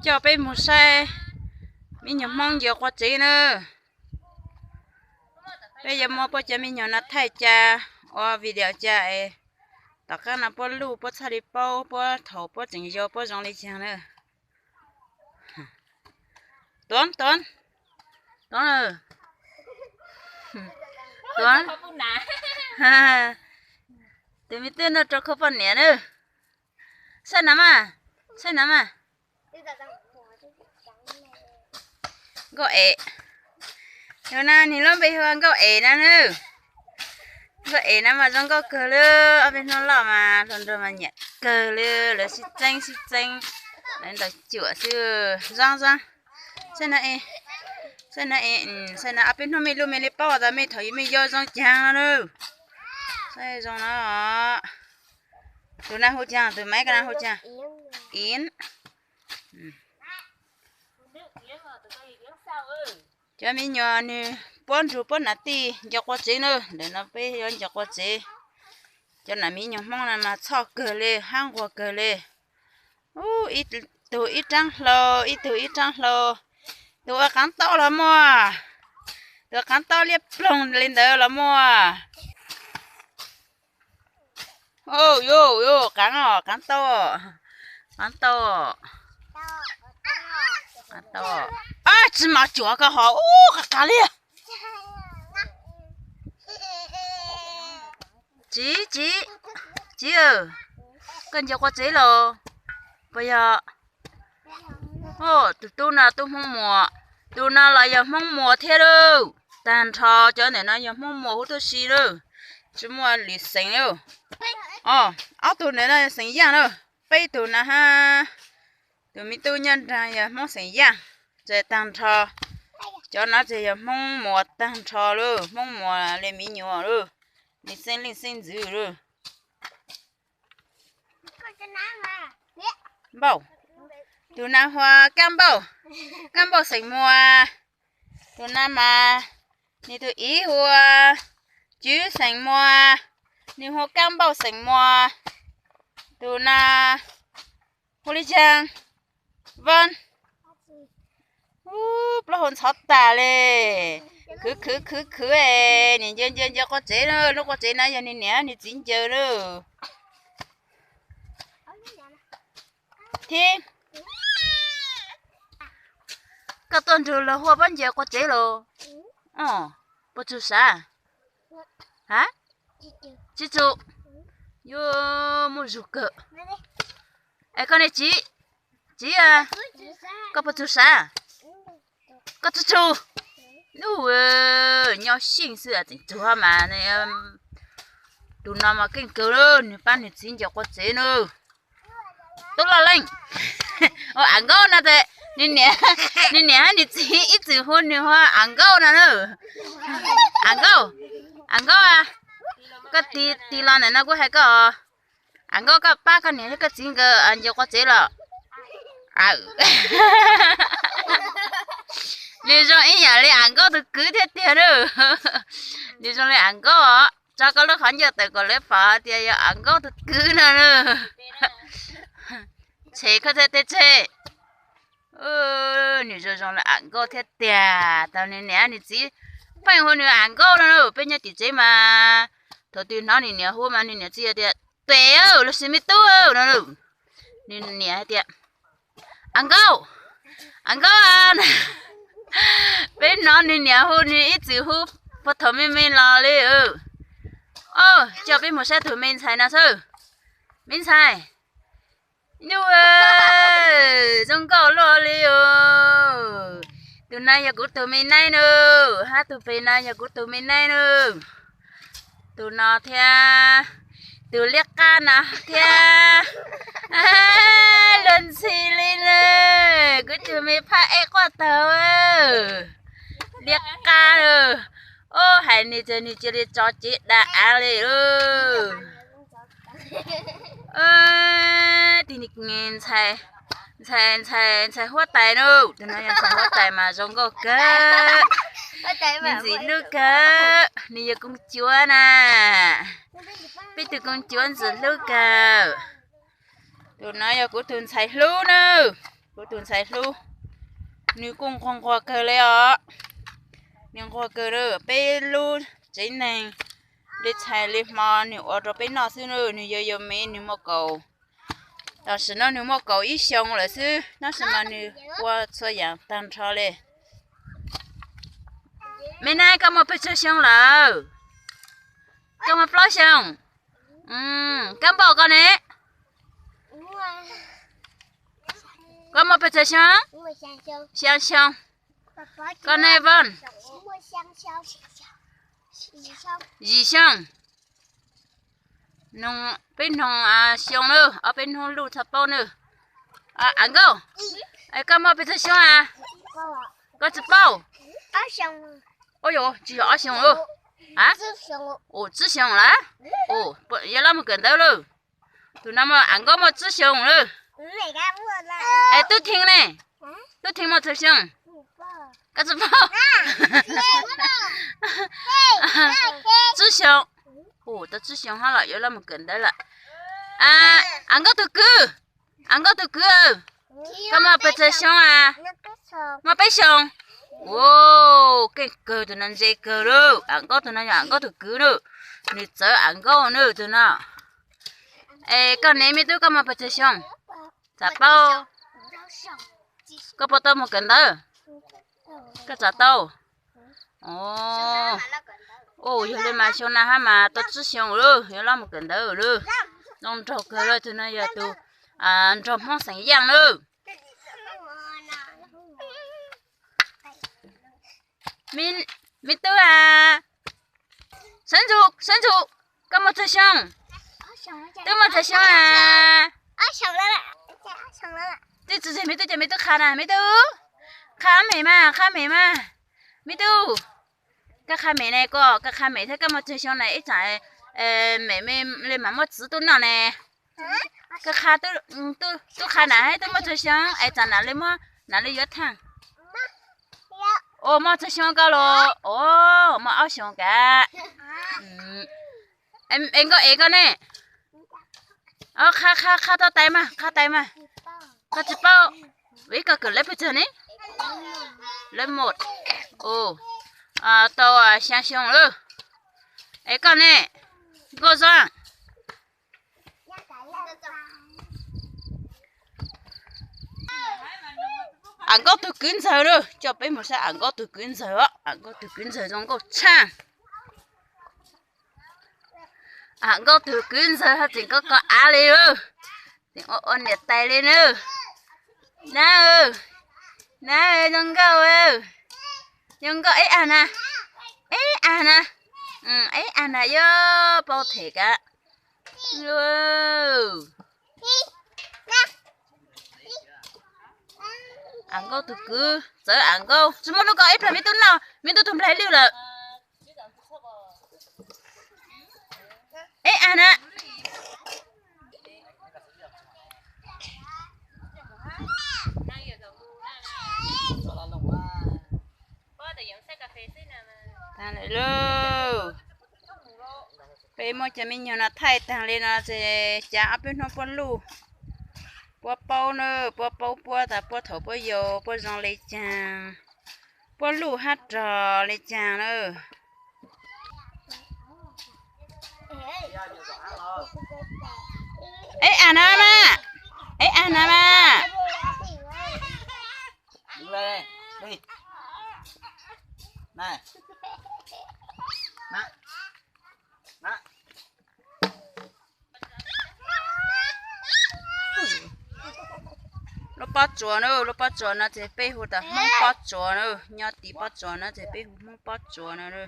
Coj peb mus saib me nyuam Hmoob ncaws qua tsev na. Peb yuav muab puab cov me nyuam no thaij ca, ua video ca es tom qab no puab luj puab txhaj li paub puab thaum puab tseem yau puab zoo li caag na. Tuav, tuav, tuav, tuav. Tus me tub no rau khau poj niam na. Saib na mas, saib na mas. Nkauj ev. Yog na, nwg lub npe hu ua Nkauj ev na na. Nkauj ev na mas zoo nkauj kawg li. Ob peb hnub loj mas hluas nraug mas nyiam kawg li, lawv sib txeeb sib txeeb, lawv ntaus cuam xwb. Zoo zoo. Saib na, saib na, saib na, ob peb hnub mej luj mej li paub tas mej thaum mej yau zoo caag no na. Saib zoo no. Tus na hu caag, tus maiv ko na hu caag? Ev. Cov me nyuam nwg puab nrug puab nam tij ncaws qua tsev na, ntawm no peb yuav ncaws qua tsev. Cov nam me nyuam Hmoob no mas txhoj kawg li, hab nquag kawg li. Ib tug ib raab hlau, ib tug ib raab hlau. Tus ua qaav taub los muaj, tus qaav taub liab ploog li ntawd los muaj. Yuj, yuj, qaav, qaav taub, qaav taub, qaav taub. Tsi mas cuav koj ho, ub, qaav qaav li. Txiv, txiv, txiv, koj ncaws qua tsev los puas yog? Tus tub no tub Hmoob Muas, tus no los yog Hmoob Muas thiab lauj. Tag nrho cov ntawm no yog Hmoob Muas huv tib si lauj, tsi muaj lwm xeem lauj. Ob tug ntawm no yog xeem Yaaj lauj, peb tug na hab. Tus me tub nyob nraag yog Hmoob xeem Yaaj, ces tag nrho cov no ces yog Hmoob Muas tag nrho lauj, Hmoob Muas le me nyuam lauj, le xeeb leej xeeb ntxwv lauj. Npauj, tus na hu ua Kab Npauj, Kab Npauj xeem Muas. Tus na mas nwg tus ib hu ua Tswv xeem Muas, nwg hu Kab Npauj xeem Muas. Tus na hu li caag? Vab. Ub, plaub hau ntxhov tas li. Khwv khwv khwv khwv, nwg ncaws ncaws ncaws qua tsev na, lub qua tsev na yog nwg niam nwg txiv ncaws lauj. Thib, koj tuaj nrug luag hu puab ncaws qua tsev los? Puas tsum sav? Tsi tsum. Yuav muaj zug kawg. Es koj ne txiv, txiv, koj puas tsum sav? Koj tsum tsum. Nub, nyob xyeej xwb tseem tsum mas. Tus no mas keej kawg lauj, nwg pab nwg txiv ncaws qua tsev na. Tub loj leej. Ua Am Nkaub no tes, nwg niam, nwg niam hab nwg txiv ib txwm hu nwg ua Am Nkaub no na. Am Nkaub, Am Nkaub, koj tig los ntawm no kuv hais koj. Am Nkaub, koj pab koj niam thiab koj txiv nkawd ncaws qua tsev los? Nws zoo ib yam li Am Nkaub tug kwv thiab tiag lauj. Nws zoo li Am Nkaub os. Tso koj lub qhov ncauj tawm kom lawv pom hais tias yog Am Nkaub tug kwv no lauj. Tshem koj txhais tes tseg. Nws zoo zoo li Am Nkaub thiab tiag. Thaum nws niam nws txiv pheej hu nws Am Nkaub no lauj. Peb nyob tim tsev mas thaum twg hnov nws niam hu mas nws niam txiv tias, Tuam los sis me tub no lauj. Nws niam hais tias, Am Nkaub, Am Nkaub. Peb hnov nws niam hu nws ib txwm hu puag thaum me me los li. Coj peb mus saib tug me ntxhais no xwb. Me ntxhais, nub, zoo nkauj luaj li os. Tus no yog kuv tug me naib nawb, hab tug pem no yog kuv tug me naib nawb. Tus no thiab, tus liab qab no thiab. Luag ntxhi li na, kuv tug me phab ej quaj taug. Liab qab lawm. Ob, hais nws ces nws cia li tso cev da av li lauj. Ntxhais, ntxhais, ntxhais huab tais na, tus no yog ntxhais huab tais mas zoo nkauj kawg. Me ntxim hlub kawg, nws yog koos cuav na. Peb tug koos cuav ntxim hlub kawg. Tus no yog kuv tug ntxhais hlub nawb. Kuv tus ntxhais hlub, nws kuj nquag nquag kawg li os. Nws nquag kawg li, peb lub tsev neeg li txhais li hmo nws ua rau peb noj xwb na, nws yau yau me nws muaj kaum, tam sim no nws muaj kaum ib xyoo lawm xwb, tab sis mas nws ua txhua yam tag nrho li. Me Nab, koj muaj pes tsawg xyoo lawm? Koj muaj plaub xyoo. Koj npauj koj ne? Koj muaj pes tsawg xyoo? Xyaa xyoo. Koj ne, Vooj? Yim xyoo. Peb noog xyoo na, ob peb hnub luj txhob paub na. Am Nkauj, koj muaj pes tsawg xyoo a? Koj tsis paub? Ua, tsis yog ob xyoo lawm. Tsib xyoo lawm. Yog laj mus kawm ntawv lawm. Tus no muaj, Am Nkauj muaj tsib xyoo lawm. Es Tub Thee ne? Tub Thee muaj tsawg xyoo? Koj tsis paub? Tsib xyoo. Tau tsib xyoo hab los yuav laj mus kawm ntawv lawm. Am Nkauj tus kwv, Am Nkauj tus kwv, koj muaj pes tsawg xyoo a? Muaj peb xyoo. Ua, keej kawg, tus no ntse kawg lawm. Am Nkauj tus no yog Am Nkauj tus kwv lawm. Nws txawv Am Nkauj na tus no. Es koj ne me tub, koj muaj pes tsawg xyoo? Tsis paub. Koj puas tau mus kawm ntawv? Koj tsis tau. Yog li mas xyoo na hab mas tau tsib xyoo lawm, yuav laj mus kawm ntawv lawm. Zoo nraug kawg lawm, tus no yog tus nraug Hmoob xeem Yaaj lawm. Me tub a, Sab Ntxhum, Sab Ntxhum, koj muaj tsawg xyoo? Twb muaj tsawg xyoo a? Twb tsis tseg me tub, ces me tub qha na me tub. Qha mem mas, qha mem mas. Me tub, koj qha mem ne, koj, koj qha mem thiab koj muaj tsawg xyoo na ib tsam mem li mas muaj txiv tub noj ne. Koj qha, tub qha nam hab tub muaj tsawg xyoo es tsam nam li muab, nam li yuav thaaj. Ua, muaj tsawg xyoo koj los? Ua, muaj ob xyoos kav. Es Nkauj Es koj ne? Qha, qha, qha tau tais mas, qha tais mas. Koj tsis paub? Ib koj kawm lab pes tsawg ne? Lab mus. Tau xyaa xyoo lawm. Es koj ne? Nkauj Zoo. Am Nkauj tus kwv ntxawg lawm, coj peb mus saib Am Nkauj tus kwv ntxawg os, Am Nkauj tus kwv ntxawg zoo nkauj tshaj. Am Nkauj tus kwv ntxawg ho tseem koj koj av li lawm, tseem ua ua niam tais li na. Nab, nab zoo nkauj, zoo nkauj ib a na, ib a na, ib a na yuav paub them kav. Am Nkauj tus kwv, txawv Am Nkauj, tsis muaj lub ko ib plag me tub noj, me tub tus nplaig lwj lawm. Ib a na. Tag lawm lauj. Peb muab cov me nyuam no thaij tag li no ces cav ob peb hnub puab luj, puab paub na, puab paub puab tas puab thaum puab yau puab zoo li caag, puab luj hab rog li caag na. Ib a na mas, ib a na mas. Lub pob tsuas na, lub pob tsuas no ces peb hu tas Hmoob pob tsuas na, nyob tim pob tsuas no ces peb hu Hmoob pob tsuas no.